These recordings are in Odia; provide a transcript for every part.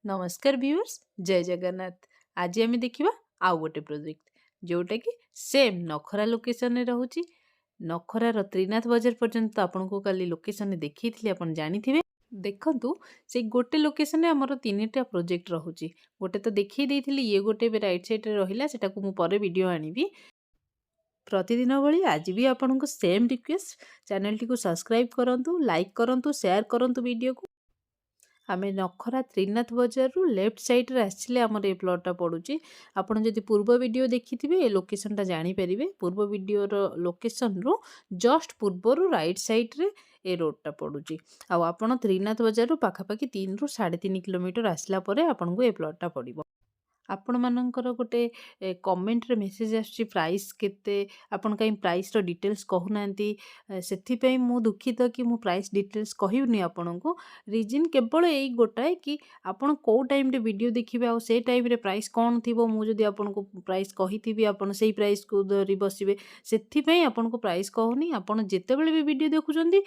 ନମସ୍କାର ଭିଉଅର୍ସ, ଜୟ ଜଗନ୍ନାଥ। ଆଜି ଆମେ ଦେଖିବା ଆଉ ଗୋଟେ ପ୍ରୋଜେକ୍ଟ, ଯେଉଁଟାକି ସେମ୍ ନଖରା ଲୋକେସନରେ ରହୁଛି। ନଖରାର ତ୍ରିନାଥ ବଜାର ପର୍ଯ୍ୟନ୍ତ ତ ଆପଣଙ୍କୁ କାଲି ଲୋକେସନରେ ଦେଖେଇଥିଲି, ଆପଣ ଜାଣିଥିବେ। ଦେଖନ୍ତୁ, ସେଇ ଗୋଟେ ଲୋକେସନରେ ଆମର ତିନିଟା ପ୍ରୋଜେକ୍ଟ ରହୁଛି। ଗୋଟେ ତ ଦେଖେଇ ଦେଇଥିଲି, ଇଏ ଗୋଟେ ଏବେ ରାଇଟ୍ ସାଇଡ଼୍ରେ ରହିଲା, ସେଟାକୁ ମୁଁ ପରେ ଭିଡ଼ିଓ ଆଣିବି। ପ୍ରତିଦିନ ଭଳି ଆଜି ବି ଆପଣଙ୍କୁ ସେମ୍ ରିକ୍ୱେଷ୍ଟ, ଚ୍ୟାନେଲଟିକୁ ସବସ୍କ୍ରାଇବ୍ କରନ୍ତୁ, ଲାଇକ୍ କରନ୍ତୁ, ସେୟାର କରନ୍ତୁ ଭିଡ଼ିଓକୁ। ଆମେ ନଖରା ତ୍ରିନାଥ ବଜାରରୁ ଲେଫ୍ଟ ସାଇଡ଼୍ରେ ଆସିଲେ ଆମର ଏ ପ୍ଲଟ୍ଟା ପଡ଼ୁଛି। ଆପଣ ଯଦି ପୂର୍ବ ଭିଡ଼ିଓ ଦେଖିଥିବେ, ଏ ଲୋକେସନଟା ଜାଣିପାରିବେ। ପୂର୍ବ ଭିଡ଼ିଓର ଲୋକେସନରୁ ଜଷ୍ଟ ପୂର୍ବରୁ ରାଇଟ୍ ସାଇଡ଼୍ରେ ଏ ରୋଡ଼ଟା ପଡ଼ୁଛି। ଆଉ ଆପଣ ତ୍ରିନାଥ ବଜାରରୁ ପାଖାପାଖି 3ରୁ 3.5 କିଲୋମିଟର ଆସିଲା ପରେ ଆପଣଙ୍କୁ ଏ ପ୍ଲଟ୍ଟା ପଡ଼ିବ। ଆପଣମାନଙ୍କର ଗୋଟେ କମେଣ୍ଟରେ ମେସେଜ୍ ଆସୁଛି, ପ୍ରାଇସ୍ କେତେ, ଆପଣ କାହିଁ ପ୍ରାଇସ୍ର ଡିଟେଲ୍ସ କହୁନାହାନ୍ତି? ସେଥିପାଇଁ ମୁଁ ଦୁଃଖିତ କି ମୁଁ ପ୍ରାଇସ୍ ଡିଟେଲ୍ସ କହିବିନି ଆପଣଙ୍କୁ। ରିଜିନ୍ କେବଳ ଏଇ ଗୋଟାଏ କି ଆପଣ କେଉଁ ଟାଇମ୍ରେ ଭିଡ଼ିଓ ଦେଖିବେ ଆଉ ସେ ଟାଇମ୍ରେ ପ୍ରାଇସ୍ କ'ଣ ଥିବ। ମୁଁ ଯଦି ଆପଣଙ୍କୁ ପ୍ରାଇସ୍ କହିଥିବି, ଆପଣ ସେଇ ପ୍ରାଇସ୍କୁ ଧରି ବସିବେ। ସେଥିପାଇଁ ଆପଣଙ୍କୁ ପ୍ରାଇସ୍ କହୁନି। ଆପଣ ଯେତେବେଳେ ବି ଭିଡ଼ିଓ ଦେଖୁଛନ୍ତି,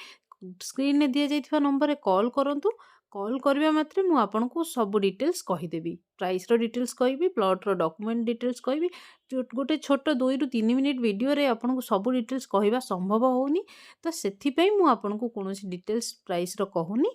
ସ୍କ୍ରିନ୍ରେ ଦିଆଯାଇଥିବା ନମ୍ବରରେ କଲ୍ କରନ୍ତୁ। କଲ୍ କରିବା ମାତ୍ରେ ମୁଁ ଆପଣଙ୍କୁ ସବୁ ଡିଟେଲ୍ସ କହିଦେବି। ପ୍ରାଇସ୍ର ଡିଟେଲ୍ସ କହିବି, ପ୍ଲଟ୍ର ଡକୁମେଣ୍ଟ ଡିଟେଲ୍ସ କହିବି। ଗୋଟେ ଛୋଟ 2ରୁ 3 ମିନିଟ୍ ଭିଡ଼ିଓରେ ଆପଣଙ୍କୁ ସବୁ ଡିଟେଲ୍ସ କହିବା ସମ୍ଭବ ହେଉନି, ତ ସେଥିପାଇଁ ମୁଁ ଆପଣଙ୍କୁ କୌଣସି ଡିଟେଲ୍ସ ପ୍ରାଇସ୍ର କହୁନି।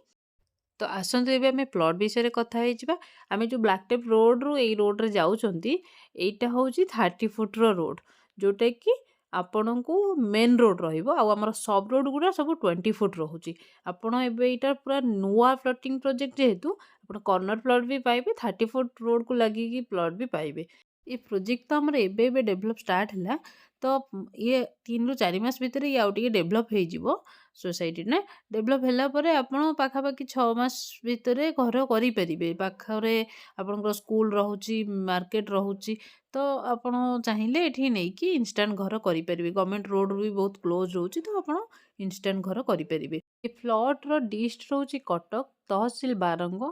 ତ ଆସନ୍ତୁ, ଏବେ ଆମେ ପ୍ଲଟ୍ ବିଷୟରେ କଥା ହେଇଯିବା। ଆମେ ଯେଉଁ ବ୍ଲାକ୍ ଟେପ୍ ରୋଡ଼ରୁ ଏଇ ରୋଡ଼ରେ ଯାଉଛନ୍ତି, ଏଇଟା ହେଉଛି 30 ଫୁଟ୍ର ରୋଡ଼, ଯେଉଁଟାକି ଆପଣଙ୍କୁ ମେନ୍ ରୋଡ଼ ରହିବ। ଆଉ ଆମର ସବ୍ ରୋଡ଼ ଗୁଡ଼ା ସବୁ 20 ଫୁଟ୍ ରହୁଛି। ଆପଣ ଏବେ ଏଇଟା ପୁରା ନୂଆ ପ୍ଲଟିଂ ପ୍ରୋଜେକ୍ଟ ଯେହେତୁ, ଆପଣ କର୍ଣ୍ଣର ପ୍ଲଟ୍ ବି ପାଇବେ, 30 ଫୁଟ୍ ରୋଡ଼କୁ ଲାଗିକି ପ୍ଲଟ୍ ବି ପାଇବେ। ଏ ପ୍ରୋଜେକ୍ଟ ତ ଆମର ଏବେ ଏବେ ଡେଭଲପ୍ ଷ୍ଟାର୍ଟ ହେଲା, ତ ଇଏ 3ରୁ 4 ମାସ ଭିତରେ ଇଏ ଆଉ ଟିକେ ଡେଭଲପ୍ ହେଇଯିବ ସୋସାଇଟି ନା। ଡେଭଲପ୍ ହେଲା ପରେ ଆପଣ ପାଖାପାଖି 6 ମାସ ଭିତରେ ଘର କରିପାରିବେ। ପାଖରେ ଆପଣଙ୍କର ସ୍କୁଲ ରହୁଛି, ମାର୍କେଟ ରହୁଛି, ତ ଆପଣ ଚାହିଁଲେ ଏଠି ନେଇକି ଇନଷ୍ଟାଣ୍ଟ ଘର କରିପାରିବେ। ଗଭର୍ଣ୍ଣମେଣ୍ଟ ରୋଡ଼ରୁ ବି ବହୁତ କ୍ଲୋଜ୍ ରହୁଛି, ତ ଆପଣ ଇନଷ୍ଟାଣ୍ଟ ଘର କରିପାରିବେ। ଏ ପ୍ଲଟ୍ର ଡିଷ୍ଟ ରହୁଛି କଟକ, ତହସିଲ ବାରଙ୍ଗ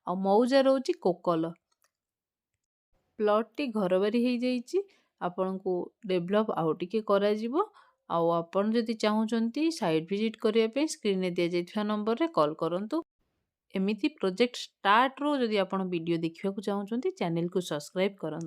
ଆଉ ମୌଜା ରହୁଛି କୋକଲ। ପ୍ଲଟ୍ଟି ଘରବାରି ହେଇଯାଇଛି, ଆପଣଙ୍କୁ ଡେଭଲପ୍ ଆଉ ଟିକେ କରାଯିବ। ଆଉ ଆପଣ ଯଦି ଚାହୁଁଛନ୍ତି ସାଇଟ୍ ଭିଜିଟ୍ କରିବା ପାଇଁ, ସ୍କ୍ରିନ୍ରେ ଦିଆଯାଇଥିବା ନମ୍ବରରେ କଲ୍ କରନ୍ତୁ। ଏମିତି ପ୍ରୋଜେକ୍ଟ ଷ୍ଟାର୍ଟରୁ ଯଦି ଆପଣ ଭିଡ଼ିଓ ଦେଖିବାକୁ ଚାହୁଁଛନ୍ତି, ଚ୍ୟାନେଲକୁ ସବସ୍କ୍ରାଇବ୍ କରନ୍ତୁ।